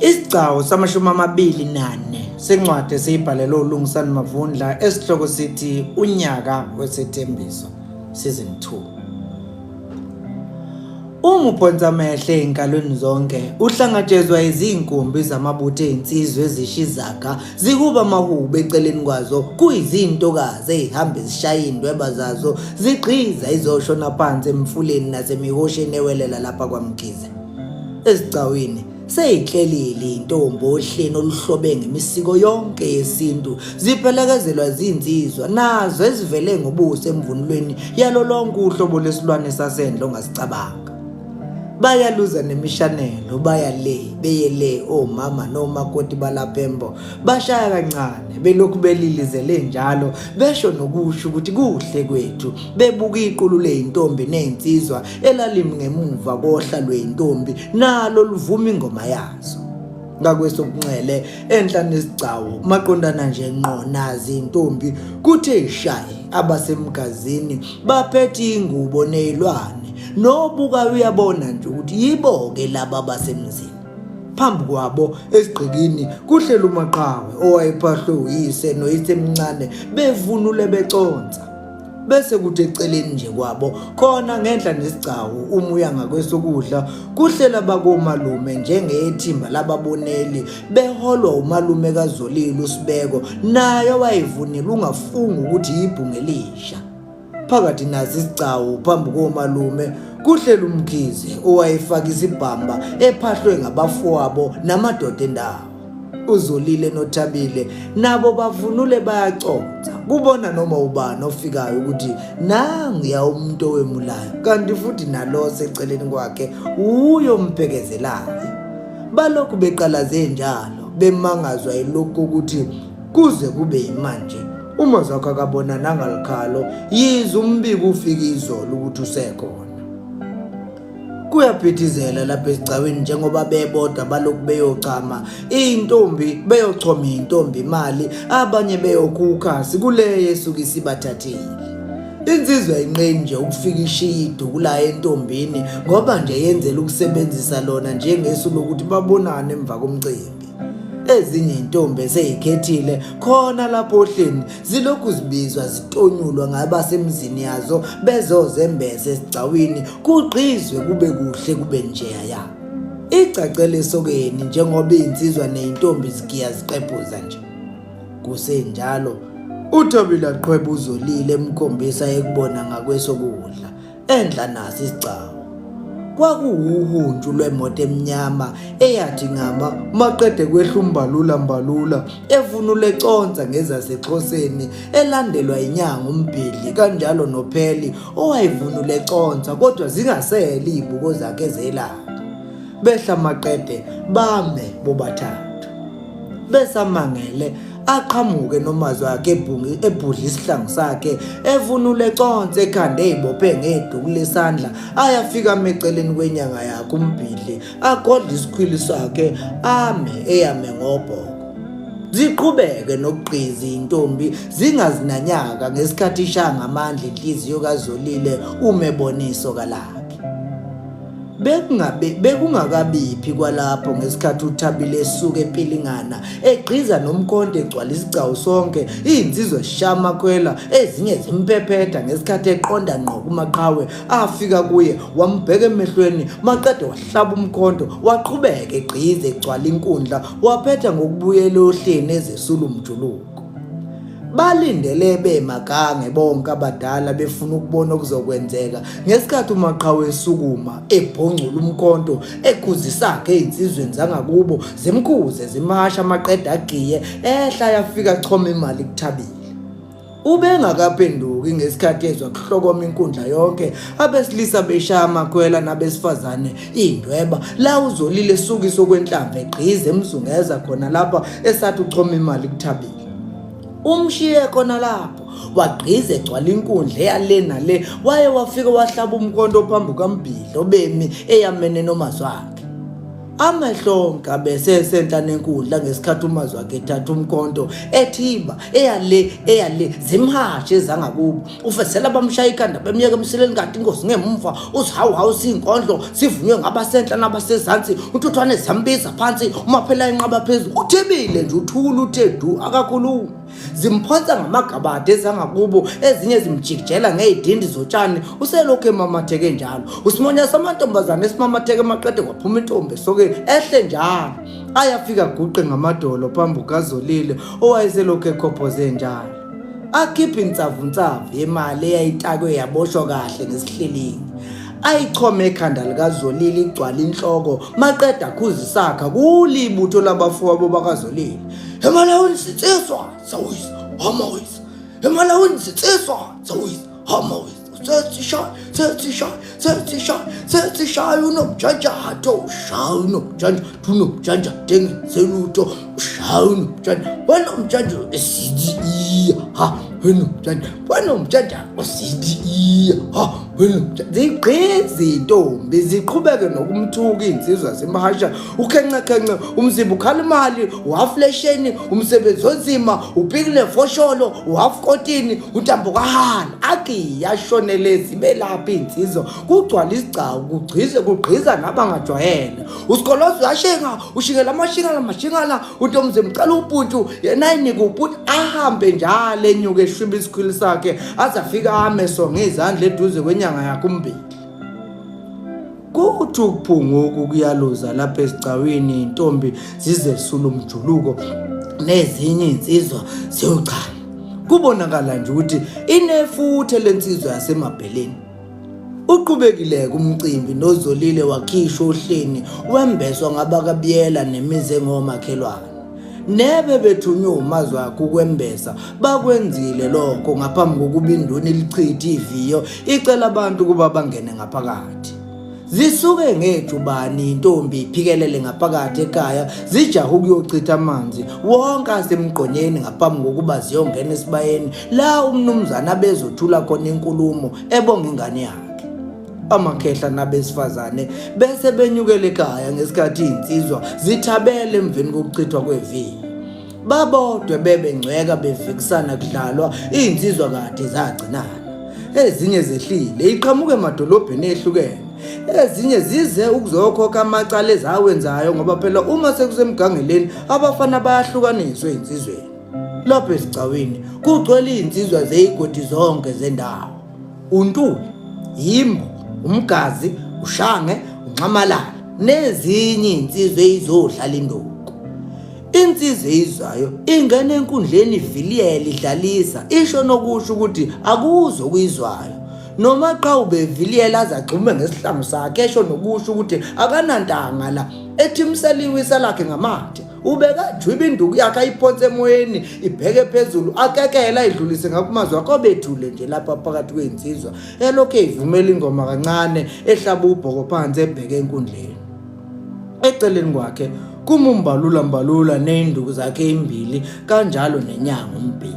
Isigcawu samashumi 24 sencwadi esiyibhalelwe uLungisani Mavundla esihloko sithi Unyaka Wesethembiso Season 2. Uma uphonsa amehlo ezinkalweni zonke uhlangatshezwa izinkumbi zamabutho ezinsizwa ezisha izaga zikuba amahubo eceleni kwazo kuyizintokazi ezihambe zishaya indweba zazo zigqiza izoshona phansi emfuleni nasemihosheni ewelela lapha kwaMkhize. Ezigcawini seyihlelile intombi ohleni oluhlobe ngemisiko yonke yesintu ziphelekezelwa zinsizwa nazo ezivele ngobuso emvunulweni yalo lonke uhlobo lwesilwane sasendle ongasicabanga. Bayaluza nemishanelo baya le beye le omama nomakoti balapha embo bashaya kancane belokhu belilizele njalo besho nokusho ukuthi kuhle kwethu bebuka iqulu leyintombi nezinsizwa elalimi ngemuva kohla lweyintombi nalo luvuma ingoma yazo ngakwesokunxele enhla nesigcawu maqondana nje ngqo nazi intombi kuthe shaye abasemgazini baphethe ingubo nezilwane nobuka uyabona nje ukuthi yibo-ke laba basemzini phambi kwabo esigqikini kuhleli umaqhawe owayephahlwe uyise noyisemncane bevunule beconsa bese kuthi eceleni nje kwabo khona ngenhla nesigcawu uma uya ngakwesokudla kuhlela bakomalume njengethimba lababoneli beholwa umalume kaZolile uSibeko naye wayevunile ungafunga ukuthi yibhungu elisha phakathi naso isigcawu phambi komalume kuhlela uMkhize owayefaka isibhamba ephahlwe ngabafowabo namadoda endawo uZolile noThabile nabo bavunule bayaconsa kubona noma ubani ofikayo ukuthi nanguya umuntu owemulayo kanti futhi nalo seceleni kwakhe uyo omphekezelayo balokhu beqalaze njalo bemangazwa yilokhu ukuthi kuze kube yimanje uma zakho akabona nangalikhalo yize umbiko ufike izolo ukuthi usekhona. Kuyaphithizela lapha esigcawini njengoba bebodwa balokhu beyochama iy'ntombi beyochoma iy'ntombi imali abanye beyokhukha sikuleyo esuke isibathathile. Insizwa inqeni nje ukufika ishiye iduku layo entombini ngoba nje yenzela ukusebenzisa lona njengesu lokuthi babonane emva komcimbi. Ezinye intombi eseyikhethile khona lapho ohleni zilokhu zibizwa zitonyulwa ngabasemzini yazo bezozembese esigcawini kugqizwe kube kuhle kube njeyaya. Icacele esokeni njengoba iy'nsizwa ney'ntombi zigiya ziqephuza nje. Kusenjalo uThobile aqhweba uZolile emkhombisa ekubona ngakwesokudla. Enhla naso isigcawu kwakuwuhuntshu lwemoto emnyama eyathi ngama maqede kwehla uMbalula Mbalula evunule econsa ngezasexhoseni elandelwa inyanga uMbhidli kanjalo noPheli owayevunule econsa kodwa zingasele izibuko zakhe ezelanga. Behla maqede bame bobathathu. Besamangele aqhamuke nomazwi akhe ebhudla isihlangu sakhe evunule conse ekhanda eyibophe ngeduku lesandla ayafika ame eceleni kwenyanga yakhe umbhidli agodle isikhwili sakhe ame eyame ngobhoko ziqhubeke nokugqiza intombi zingazinanyaka ngesikhathi ishaya ngamandla inhliziyo kaZolile uma ebona isoka lakhe. Bekungabe bekungakabiphi kwalapho ngesikhathi uThabile esuka ePilingana egqiza nomkhonto egcwala isigcawu sonke izinsizwa zishaya amakhwela ezinye zimphephetha ngesikhathi eqonda ngqo kumaqhawe afika kuye wambheka emehlweni maqede wahlaba umkhonto waqhubeka egqiza egcwala inkundla waphetha ngokubuyela ohleni ezesula umjuluko. Balindele bemagange bonke abadala befuna ukubona okuzokwenzeka ngesikhathi uMaqhawe esukuma ebhongcula umkhonto ekhuza isakhe ezinsizweni zangakubo zimkhuze zimasha amaqeda agiye ehla yafika choma imali kuThabile. Ubengakaphenduki ngesikhathi ezwa kuhlokoma inkundla yonke abesilisa beshaya amakhwela nabesifazane indweba la uZolile esuka isokwenhlamvu egqize emzungeza khona lapha esathi uchoma imali kuThabile. Umshiye khona lapho wagqiza egcwala inkundla eyale nale waye wafika wahlaba umkhonto phambi kukaMbhidlo obemi eyamene nomazwakhe. Amehlo onke abesesenhla nenkundla ngesikhathi uMazwakhe ethatha umkhonto ethiba eyale eyale zimhashe ezangakubo. Ufezela bamshaya ikhanda bemyeka emsileni kanti inkosi ngemumva uzihawuhawu siyinkondlo sivunywe ngabasenhla nabasezansi untuthwane zambiza phansi umaphela inqaba phezulu uthibile nje uthula uthe du akakhulumi. Zimphonsa ngamagabade ezangakubo ezinye zimjikijela ngezidindi zotshani uselokhu emamatheke njalo. Usimonya samantombazane esimamatheke maqede kwaphuma intombi esokeni ehle njalo. Ayafika guqe ngamadolo phambi kukaZolile owayeselokhu ekhophoze njalo. Akhiphe insavunsavu yemali eyayitakwe yaboshwa kahle ngesihlilingi. Ayichome ekhanda likaZolile igcwala inhloko maqeda akhuza isakha kulibutho labafowabo bakaZolile. Emalawini sinsizwa sawisa amawisa. Emalawini sinsizwa sawisa amawisa. Sesishaya sesishaya sesishaya sesishaya unomjanjatho ushaya unomjanja unomjanja ndengenzelutho ushaya unomjanja wenomjanja esithi iya ha wenomjanja wenomjanja osithi iya ha wenomjanja zigqiza intombi ziqhubeke nokumthuka iy'nsizwa zimhasha ukhencekhence umzimba ukhala imali uhafulesheni umsebenzi onzima upiki nefosholo uhafukotini untambo kahala akiyashonele zibelaphi iy'nsizwa kugcwala isigcawu kugqize kugqiza nabangajwayele usigolozi uyashinga ushingela amashingala mashingala untomzimba ucela ubhuntshu yena ayinike ubhuntshu ahambe njalo enyuke eshwiba isikhwili sakhe aze afike ame so ngezandla eduze kwenyanga yakhe umbili. Kuthi ukuphunguka ukuyaluza lapha esigcawini intombi zizesula umjuluko nezinye insizwa ziyochama. Kubonakala nje ukuthi inefuthe lensizwa yasemabheleni. Uqhubekile-ke umcimbi noZolile wakhishwa ohleni wembeswa ngabakaBiyela nemizi engomakhelwane. Nebe bethunywe uMazwakhe ukwembesa bakwenzile lokho ngaphambi kokuba induna ilichithe iviyo icela abantu ukuba bangene ngaphakathi. Zisuke ngejubane intombi iphikelele ngaphakathi ekhaya zijaha ukuyochitha amanzi wonke asemgqonyeni ngaphambi kokuba ziyongena esibayeni la umnumzane abezothula khona inkulumo ebonga ingane yakhe. Amakhehla nabesifazane bese benyukele ekhaya ngesikhathi iy'nsizwa zithabele emveni kokuchithwa kweviyo. Babodwa bebengcweka bevikisana kudlalwa iy'nsizwa kade zagcinana. Ezinye zehlile iqhamuka emadolobheni ehlukene. Ezinye zize ukuzokhokha amacala ezawenzayo ngoba phela uma sekusemgangeleni abafana bayahlukaniswa ey'nsizweni. Lapha esigcawini kugcwele iy'nsizwa zey'godi zonke zendawo. uNtuli, Yimbo, uMgazi, uShange, uNxamalala nezinye iy'nsizwa ey'zodlala induku. Insizwa eyizwayo ingena enkundleni iviliyela idlalisa isho nokusho ukuthi akuzwa okuyizwayo. Noma qha ubeviliyela aze agxume ngesihlangu sakhe esho nokusho ukuthi akanantanga la ethimsela iwisa lakhe ngamathe. Ubekajwiba induku yakhe ayiphonse emoyeni ibheke phezulu akekela ayidlulise ngakumazwi akho obethule nje lapha phakathi kwey'nsizwa elokhu eyivumela ingoma kancane ehlaba ubhoko phansi ebheke enkundleni. Eceleni kwakhe kumumbalula mbalula ney'nduku zakhe imbili kanjalo nenyanga umbhili.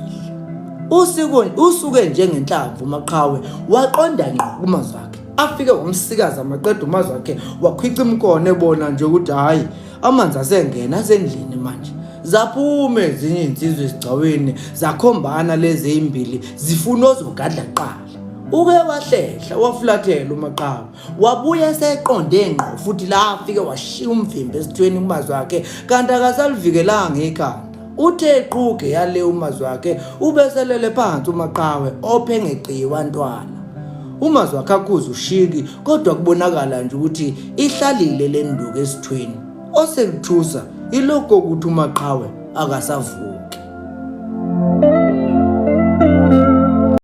Usiko usuke njengenhlamvu uMaqhawe waqonda ngqo kumazwi akhe afike wamsikaza maqeda umazwi akhe wakhwica imkono ebona nje ukuthi hhayi Amanzi asengena asendlini manje. Zaphuma ezinye izinsizwa esigcawini zakhombana lezi ezimbili zifuna ozogadla kuqala. Uke wahlehla wafulathela uMaqhawe wabuya eseqonde ngqo futhi la afike washiya umvimbi esithweni kumazwi akhe kanti akasaluvikelanga ikhanda. Uthe eqhuge yale umazwi akhe ubeselele phansi uMaqhawe ophe ngeqiwa ntwala. Umazwi akhe akhuza ushiki kodwa kubonakala nje ukuthi ihlalile le nduku esithweni. Osekuthusa ilokhu kokuthi uMaqhawe akasavuki.